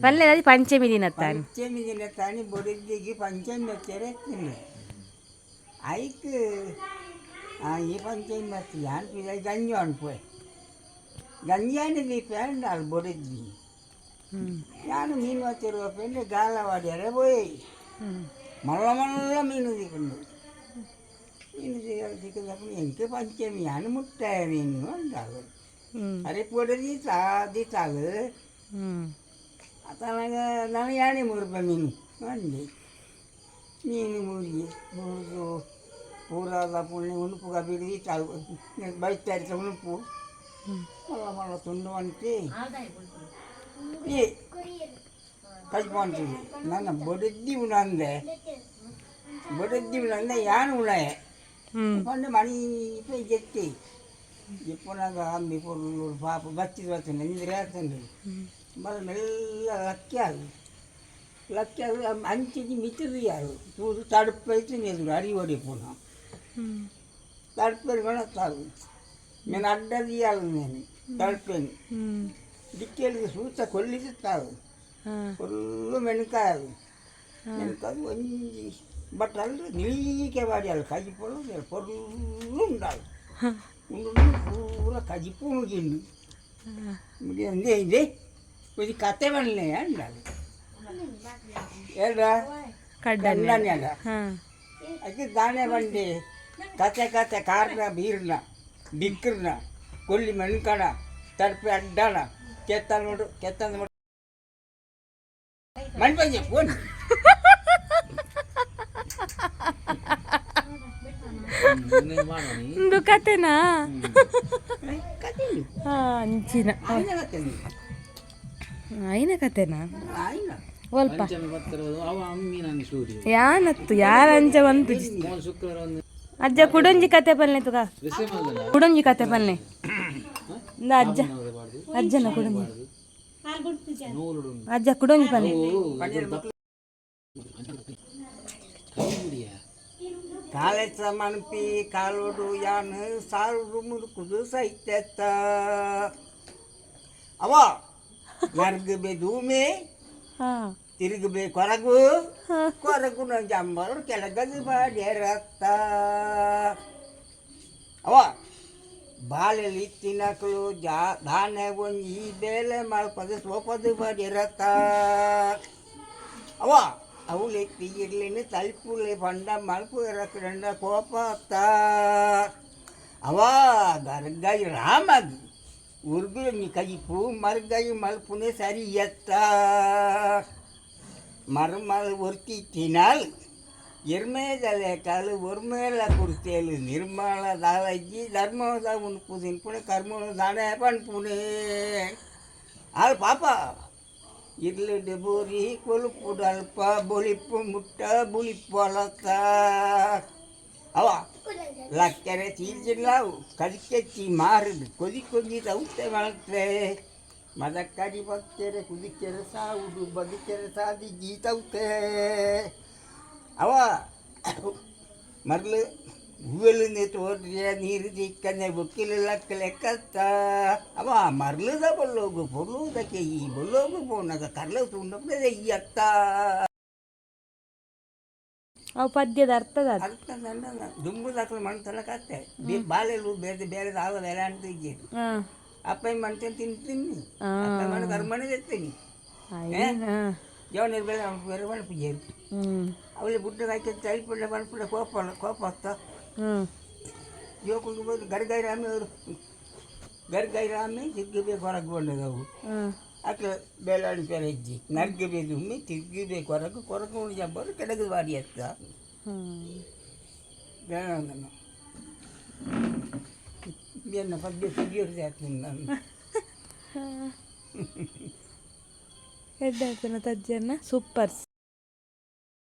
ಪಲ್ಲೆ ಅದು ಪಂಚಮಿ ದಿನತ್ತಾನೆ. ಪಂಚಮಿ ದಿನ ತಾನಿ ಬೊಡಿದ್ದಿಗೆ ಪಂಚಮಿ ಹಚ್ಚಾರೆ ತಿಂದು ಐಕ್ ಈ ಪಂಚಮಿ ಹತ್ತಿ ಯಾನ್ ಪಿದಾಯಿ ಗಂಜಿ ಅನ್ಪೋಯ್ ಗಂಜಿಯಾನಿ ದೀಪ ಅಂಡಾಲ್ ಬೊಡಿದ್ದಿ. ಯಾನು ಮೀನು ಹತ್ತಿರುವ ಪೆಂಡೆ ಗಾಲವಾಡಿಯರೆ ಪೋಯ್. ಮಲ್ಲ ಮಲ್ಲ ಮೀನು ದಿಕ್ಕೊಂಡು ಮೀನು ಸಿಕ್ಕದಪ್ಪ ಎಂಕೆ ಪಂಚಮಿ ಯಾನು ಮುಟ್ಟಾಯ ಮೀನು ಅಂಡಾಲು. ಅರೆ ಪೊಡದಿ ದೀತಾಲು. ಅತನಗ ನಾನು ಯಾಣಿ 3 ರೂಪಾಯಿ ಮೀನು ಅಂದೆ. ಮೀನು ಮೂರಿಗೆ ಮೂರು ಪೂರಾದ ಪುಣ್ಯ ಉಣುಪು ಬಿಡಿ ಚಾಲು ಬೈತಾರಿತ ಉಣುಪು ಮಲ್ಲ ಮಲ್ಲ ತುಂಡು ಅಂತಿ ಈ ಕಜ್ಪ ಅಂತೀವಿ. ನನ್ನ ಬೊಡದ್ದಿ ಉಣಂದೆ, ಬೊಡದ್ದಿ ಉಣಂದೆ ಯಾನು ಉಣಯೆ. ಪಂಡ ಮಣಿ ಜೆತ್ತಿ ಇಪ್ಪುನಗ ಅಂಬಿ ಪೊರ್ಲು ಪಾಪ ಬಚ್ಚಿದ ಬರ್ತದೆ ನಿಂದ್ರೆ ಆಗ್ತದೆ. ಮಲ್ಲ ಮೆಲ್ಲ ಲಕ್ಕಿ ಆగు ಲಕ್ಕಿ ಆಗು ಅಂಚಿಗೆ ಮಿತಿರಿ ಯಾರು ತೂದು ತಡುಪೈತು ಎದುರು ಅರಿ ಹೊಡಿಪುನ ತಡುಪೇರು ಗಣತ್ತಾರು నేను ಅಡ್ಡ తీయాలి నేను తడిపోయింది. దిక్కేళ్ళకి సూత కొల్లిస్తారు. ಫುಲ್ಲು ಮೆಣಕಾಯಿ ಮೆಣಕಾಯಿ ಒಂಜಿ ಬಟ್ ಅಲ್ಲಿ ನೀಕೆ ವಾಡಿಯಾలి ಕಜಿಪೊಲು ಪೊರ್ಲು ఉండాలి ఉండు ಪೂರ ಕಜಿಪು ಮುಗಿಂಡು ಮುಗಿ ಇದೆ కొంచెం ಕತೆ ಬನ್ನಿ ಅಂడాలి ಏಡ. ಕಡ್ಡನೆ. ಕಣ್ಣನ್ಯಾಗ ಅದಕ್ಕೆ ದಾನೆ ಬಂಡಿ ಕತೆ ಕತೆ ಕಾರ್ನ ಬೀರ್ನ ಬಿಕ್ರನ ಕೊಲ್ಲಿ ಮೆಣ್ಕಣ ತಡಪೆ ಅಡ್ಡಣ ಕೆತ್ತ ನೋಡು ಕೆತ್ತ ನೋಡು ಮಣ್ಪಂಜೆ ಫೋನ್. ಒಂದು ಕತೆನಾ? ಕತೆ. ಅಂಚಿನ. ಆಯ್ನ ಕತೆ. ಆಯ್ನ ಕತೆನಾ? ಆಯ್ನ. ಒಲ್ಪ ಯಾನತ್ತು ಯಾರ ಅಂಚ ಬಂತು. ಅಜ್ಜ ಕುಡೊಂಜಿ ಕತೆ ಪಲ್ಲೆ ತುಗ, ಕುಡೊಂಜಿ ಕತೆ ಪಲ್ಲೆ ಇಂದ ಅಜ್ಜ. ಅಜ್ಜನ ಕುಡೊಂಜಿ, ಅಜ್ಜ ಕುಡೊಂಜಿ ಪಲ್ಲೆ. ಕಾಲೆತ್ತ ಮನ್ಪಿ ಕಾಲೋಡು ಯಾನ್ ಸಾರುಡು ಮುರುಕುದು ಸೈತ್ಯತ್ತ ಅವ ನರ್ಗು ಬೆ ದೂಮೆ ತಿರುಗು ಬೆ ಕೊರಗು ಕೊರಗುನ ಜಂಬರು ಕೆಳಗದು ಬಾಡ್ಯರತ್ತ ಅವ ಬಾಲೆಲಿ ತಿನ್ನಕಲು ಜಾ ಧಾನ್ಯ ಒಂಜಿ ಬೇಲೆ ಮಲ್ಪದು ಸೋಪದು ಬಾಡ್ಯರತ್ತ ಅವ ಅವಳೆತ್ತಿ ಇರ್ಲಿನ ತಲ್ಪುಲೆ ಪಂಡ ಮಲ್ಪು ಇರಕಂಡ ಕೋಪ ಅತ್ತ ಅವ ಗರ್ಗೈ ರಾಮಗ್ ಉರ್ಗುಲಂಜಿ ಕಜಿಪು ಮರ್ಗೈ ಮಲ್ಪುನೆ ಸರಿ ಎತ್ತ ಮರ್ಮಲ್ ಒರ್ತಿ ತಿನಾಲ್ ಎರ್ಮೇದಲೆ ಕಾಲು ಒರ್ಮೇಲ ಕುರ್ತೇಲು ನಿರ್ಮಲ ದಾಲಜ್ಜಿ ಧರ್ಮದ ಉಣುಪು ತಿನ್ಪುಣೆ ಕರ್ಮನು ದಾನೆ ಪನ್ಪುಣೆ ಆಲ್ ಪಾಪ ಇರ್ಲು ಬೋರಿ ಕೊಲುಪು ಅಲ್ಪ ಬೊಲಿಪ್ಪು ಮುಟ್ಟ ಬುಲಿಪ್ಪೊಲತ್ತ ಅವ ಲಕ್ಕರೆ ತೀರ್ಜಿಲ್ಲಾವು ಕದಿಕೆಚ್ಚಿ ಮಾರುದು ಕೊದಿ ಕೊಜಿ ತೌತೆ ಮಳತ್ತೆ ಮದಕ್ಕಡಿ ಬಕ್ಕೆರೆ ಕುದಿಕೆರೆ ಸಾವುಡು ಬದುಕೆರೆ ಸಾದಿ ಜೀತೌತೆ ಅವ ಮರ್ಲು ಹೂವೆಲ್ಲಿಂದ ತೋರ್ಯ ನೀರು ದಿಕ್ಕನೆ ಬೊಕ್ಕಿಲು ಲಕ್ಕ ಲೆಕ್ಕತ್ತ ಅವ ಮರ್ಲುದ ಬೊಲ್ಲೋಗು ಪೊರ್ಲುದಕ್ಕೆ ಈ ಬೊಲ್ಲೋಗು ಪೋನಗ ಕರ್ಲ ತುಂಡಪ್ಪದೆ ಅತ್ತ. ಅವು ಪದ್ಯದ ಅರ್ಥದ ಅರ್ಥ ದುಂಬು ದಾಖಲು ಮಣ್ತಲ್ಲ ಕತ್ತೆ ಬಾಳೆಲು ಬೇರೆ ಬೇರೆ ದಾಲ ಬೇರೆ ಅಂತ ಇದ್ದೀರಿ. ಅಪ್ಪ ಮಣ್ತೇನೆ ತಿಂತೀನಿ, ಅಪ್ಪ ಮಣ್ಣು ಕರ್ಮಣೆ తెತ್ತೀನಿ. ಜವನ ಬೇರೆ ಬೇರೆ ಮಣ್ಣು ಅವಳಿ ಬುಡ್ಡ ಹಾಕಿ ತಳಿಪುಳ್ಳ ಮನ್ಪುಳ್ಳ ಕೋಪ ಕೋಪ ಅತ್ತ. ಜೋಕುಲು ಬಂದು ಗರ್ಗೈ ರಾಮೆ ಅವರು ಗರ್ಗೈ ರಾಮೆ ತಿರ್ಗಿ ಹೊರಗೆ ಬಂದದವು. ಅಟ್ಲ ಬೇಲಾಡಿ ಪೆರಜ್ಜಿ ನರ್ಗಿ ಬೇದುಮ್ಮಿ ತಿರ್ಗಿ ಬೇಕು ಹೊರಗೆ ಕೊರಗು ಜಂಬರು ಕೆಡಗು ಬಾಡಿ ಅತ್ತ. ಬೇಡ ಬೆನ್ನ ಪದ್ಯ ಸುಗಿಯೋದು ಆಗ್ತದೆ ನಾನು. ಎಡ್ಡೆ ಆತನ ತಜ್ಜನ್ನ ಸೂಪರ್ಸ್.